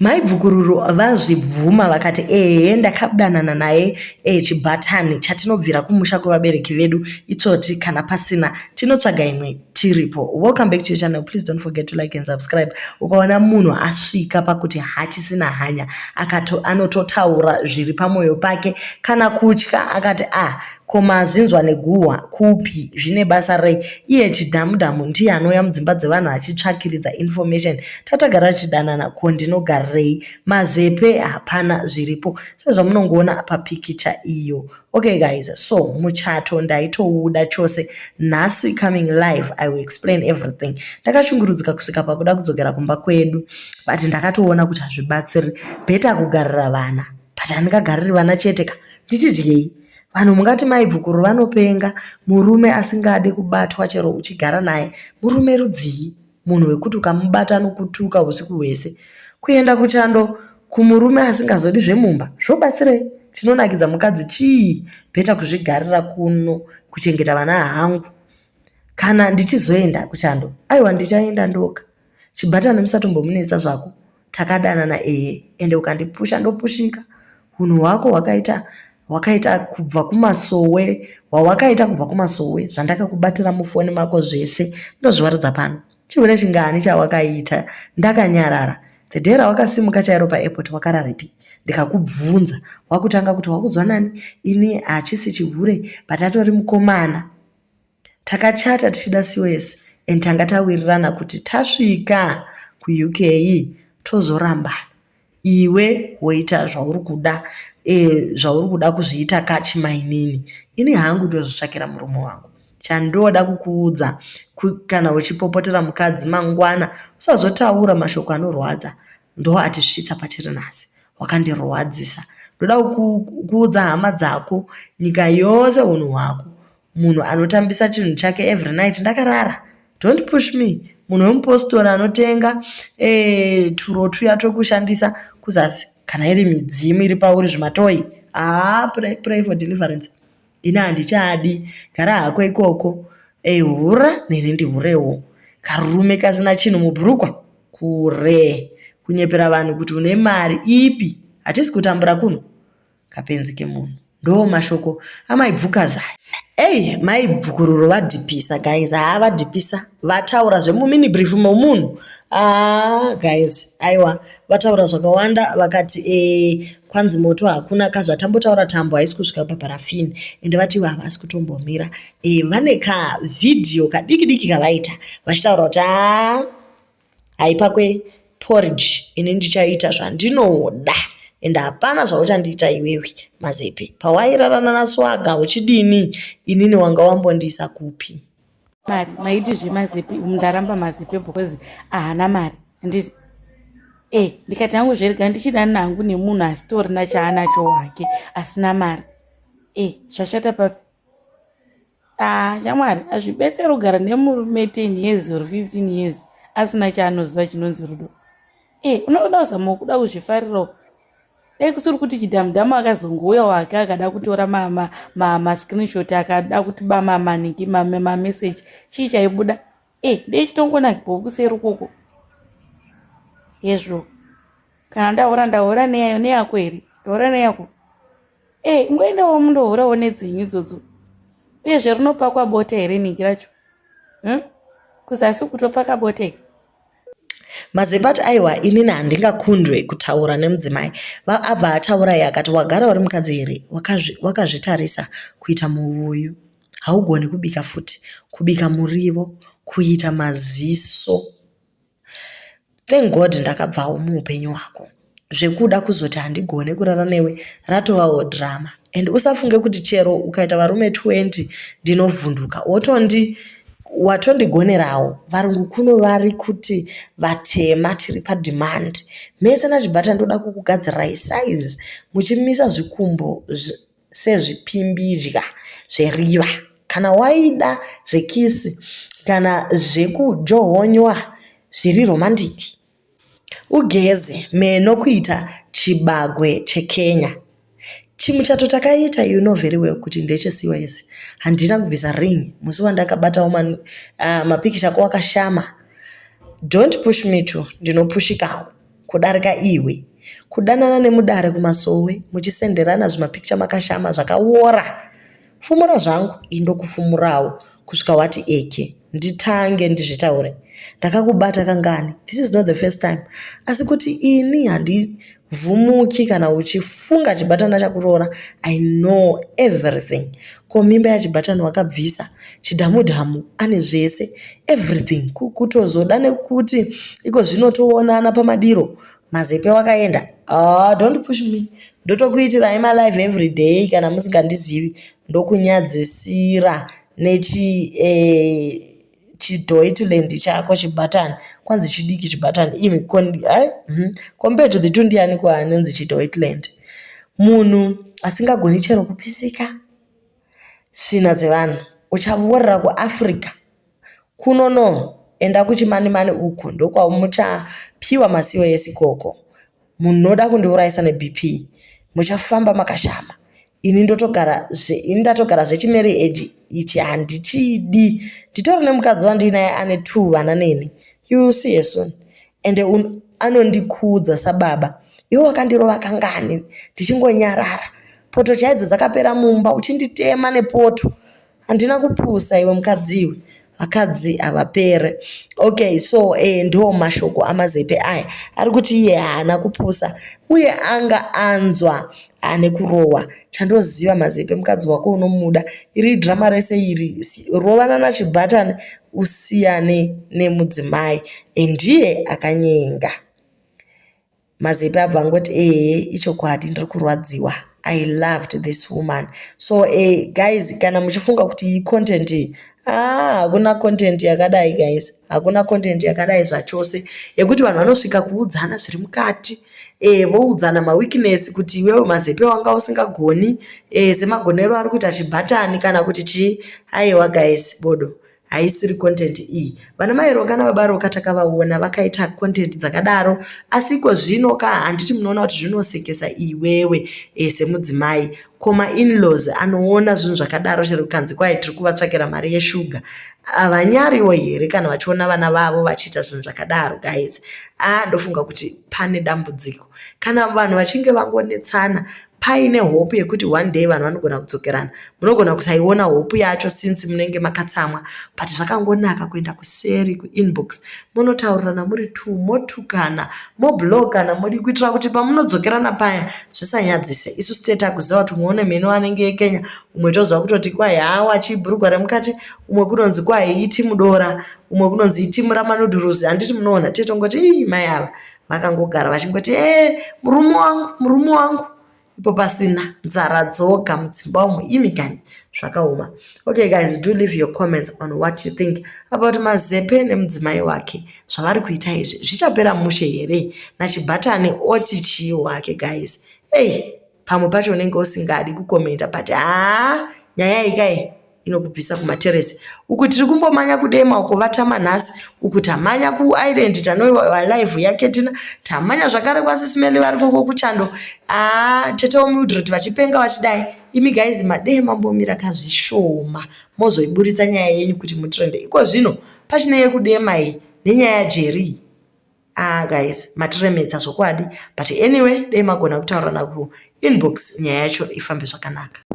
Mai Bvukururu vazvibvuma vakati ehe ndakadanana naye eh, chibhatani chatinobvira kumusha kwevabereki vedu itsvoti kana pasina tinotsvaga imwe tiripo. Welcome back to your channel. Please don't forget to like and subscribe. Ukaona munhu asvika pakuti hachisina hanya akato anototaura zviri pamoyo pake kana kutya akati ah Ko mazvinzwa neguhwa kupi zvine basa rei iye chidhamudhamu ndiye anouya mudzimba dzevanhu achitsvakiridza information tatagara tichidanana ko ndinogarirei mazepe hapana zviripo sezvamunongoona papikicha iyo okay guys so muchato ndaitouda chose nhasi coming live i will explain everything ndakashungurudzika kusvika pakuda kudzokera kumba kwedu but ndakatoona kuti hazvibatsiri better kugarira vana but handingagariri vana chete ka ndichidyei Vanhu mungati mai Bvukuru vanopenga, murume asingade kubatwa chero uchigara naye murume rudzii? Munhu wekuti ukamubata anokutuka usiku hwese. Kuenda kuchando kumurume asingazodi zvemumba zvobatsirei? Chinonakidza mukadzi chii? Better kuzvigarira kuno kuchengeta vana hangu. Kana ndichizoenda kuchando aiwa ndichaenda ndoga. Chibhatani musatombomunetsa zvako takadanana ehe ende ukandipusha ndopushika. Hunhu hwako hwakaita hwakaita kubva kumasowe hwawakaita kubva kumasowe zvandakakubatira mufoni mako zvese ndozviwaridza pano. Chihure chingani chawakaita ndakanyarara. The day rawakasimuka chairo paairport wakararepi? Ndikakubvunza wakutanga kuti wakudzwa nani ini hachisi chihure but atori mukomana. Takachata tichida COS and tanga tawirirana kuti tasvika kuUK tozorambana. Iwe woita zvauri kuda e, zvauri kuda kuzviita kachimainini. Ini hangu ndozvitsvakira murume wangu. Chandoda kukuudza kana uchipopotera mukadzi mangwana usazotaura mashoko anorwadza ndoatisvitsa patiri nhasi. Wakandirwadzisa. Ndoda kukuudza hama dzako nyika yose unhu hwako. Munhu anotambisa chinhu chake every night ndakarara. Don't push me. Munhu wemupostori anotenga eh, turo tuya twekushandisa kuzasi kana iri midzimu iri pauri zvimatoyi. Ah, pray, pray for deliverance. Ini handichadi. Gara hako ikoko. Eh, hura neni ndihurewo. Karume kasina chinhu mubhurukwa kure. Kunyepera vanhu kuti une mari ipi? Hatisi kutambura kuno. Kapenzi kemunhu. Ndo mashoko amai Bvukazaya. Ey mai Bvukururu vadhipisa guys haa vadhipisa vataura zvemumini brief momunhu haa guys aiwa vataura zvakawanda vakati e, kwanzi moto hakuna ka zvatambotaura tambo haisi kusvika paparafini ende vati ivo havasi kutombomira e, vane kavhidhiyo kadiki diki kavaita vachitaura kuti haa Haipakwe porridge ini ndichaita zvandinoda and hapana zvauchandiita iwewe Mazepe. Pawairarana naSwaga uchidini inini wanga wambondiisa kupi? Mari maiti zvemazepe ndaramba mazepe because ahana mari handiti e ndikati hangu zverega ndichidana hangu nemunhu asitorina chaanacho wake asina mari e zvashata papi Ah, shamwari hazvibetseri kugara nemurume 10 years or 15 years asina chaanoziva chinonzi rudo e unoda kuzama kuda kuzvifarirawo dai kusiri kuti chidhamudhamu akazongouya wake akada kutora mascreenshot akada kuti bamamaniki mameseji chii chaibuda e ndechitongonakibwa kuseri ukoko hezvo kana ndahura ndahura neyayo neyako here ndahura neyako e ingoendawo mundohurawo nedzenyu idzodzo uyezve rinopakwa bota here ningi racho hmm? kuzasi kutopaka bota here Mazepati aiwa inini handingakundwe kutaura nemudzimai abva ataura iye akati wagara uri mukadzi here wakazvitarisa kuita muvuyu haugoni kubika futi kubika murivo kuita maziso Thank God ndakabvawo muupenyu hwako. Zvekuda kuzoti handigone kurara newe ratovawo drama. And usafunge kuti chero ukaita varume 20 ndinovhunduka. Wotondi watondigonerawo. Varungu kuno vari kuti vatema tiri pademand. Mese naChibata ndoda kukugadzirai size muchimisa zvikumbo sezvipimbidya zveriva. Kana waida zvekisi kana zvekujohonywa zviri romantic, ugeze meno kuita chibagwe cheKenya. Chimuchato takaita you know very well kuti ndecheCOS. Handina kubvisa ring musi wandakabatawo mapikicha ako wakashama. Don't push me too, ndinopushikawo. kudarika iwe. Kudanana nemudare kumasowe muchisenderana zvimapikicha makashama zvakawora. Fumura zvangu ini ndokufumurawo kusvika wati eke nditange ndizvitaure. Ndakakubata kangani? This is not the first time. Asi kuti ini handivhumuki kana uchifunga chibatana chakuroora. I know everything. Ko mimba yachibatani wakabvisa? Chidhamudhamu ane zvese everything. Kutozoda nekuti iko zvino toonana pamadiro. Mazepe wakaenda. Ah, don't push me. Ndotokuitirai malive every day kana musingandizivi. Ndokunyadzisira nechi eh, chidoitland chako chibhatani kwanzi chidiki chibhatani imi hai Compared to the two ndiani kwaanonzi chidoitland munhu asingagoni chero kupisika svina dzevanhu uchavorera kuAfrica kuno no enda kuchimanimani uku ndokwamuchapiwa masiwo esikoko munoda kundiurayisa neBP muchafamba makashama ini ndotogara ini ndatogara zvechimarriage ichi handichidi nditori nemukadzi wandinaye ane two vana neni you will see her soon ende anondikudza sababa iwe wakandirova kangani ndichingonyarara poto chaidzo dzakapera mumba uchinditema nepoto handina kupusa iwe mukadzi iwe vakadzi havapere okay so ndo mashoko amazepe aya ari kuti iye haana kupusa uye anga anzwa ane kurohwa chandoziva mazepe mukadzi wako unomuda iri drama rese iri rovana nachibhatani usiyane nemudzimai ndiye akanyenga mazepe abva angoti ehe ichokwadi ndiri kurwadziwa i loved this woman so guys kana muchifunga kuti iyi content iyi ah hakuna content yakadai guys hakuna content yakadai zvachose yekuti vanhu vanosvika kuudzana zviri mukati voudzana maweakness kuti iwewe mazepe wanga usingagoni semagonero ari kuita chibhatani kana kuti chii aiwa guys bodo haisiri content iyi vana mai roka nababa roka takavaona vakaita content dzakadaro asi iko zvino ka handiti munoona kuti zvinosekesa iwewe semudzimai ko mainlaws anoona zvinhu zvakadaro chero kukanzi kwai tiri kuvatsvakira mari yeshuga havanyariwo here kana vachiona vana vavo vachiita zvinhu zvakadaro guys a ndofunga kuti pane dambudziko kana vanhu vachinge vangonetsana paine hope yekuti one day vanhu vanogona kudzokerana munogona kusaiona hope yacho since munenge makatsamwa but zvakangonaka kuenda kuseri kuinbox munotaurirana muri two motukana moblokana modi kuitira kuti pamunodzokerana paya zvisanyadzise isusu tete takuziva kuti umwe une mheno anenge ekenya umwe toziva kutoti kwai hawa chibhurugwa remukati umwe kunonzi kwai itimu dora umwe kunonzi itimu ramanudhurusi handiti munoona tetongoti ii mai ava vakangogara vachingoti e murume wangu murume wangu ipo pasina nzara dzoga mudzimba umu imi kani zvakaoma okay guys do leave your comments on what you think about mazepe nemudzimai wake zvavari kuita izvi zvichapera mushe here nachibhatani oti chii wake guys ei pamwe pacho unenge usingadi kukomenta but haa nyaya iyi kai inokubvisa kumateresi uku tiri kumbomanya kudema uko vatama nhasi uku tamanya kuisland tanoiwa live yaketina tamanya zvakare kwasisimeli vari koko kuchando aa tete womildred vachipenga vachidai imi guys madee mambomira kazvishoma mozoiburitsa nyaya yenyu kuti mutrende iko zvino pachine yekudema iyi nenyaya yaJerry ah guys matiremedza zvokwadi but anyway dai magona kutaurirana kuinbox nyaya yacho ifambe zvakanaka.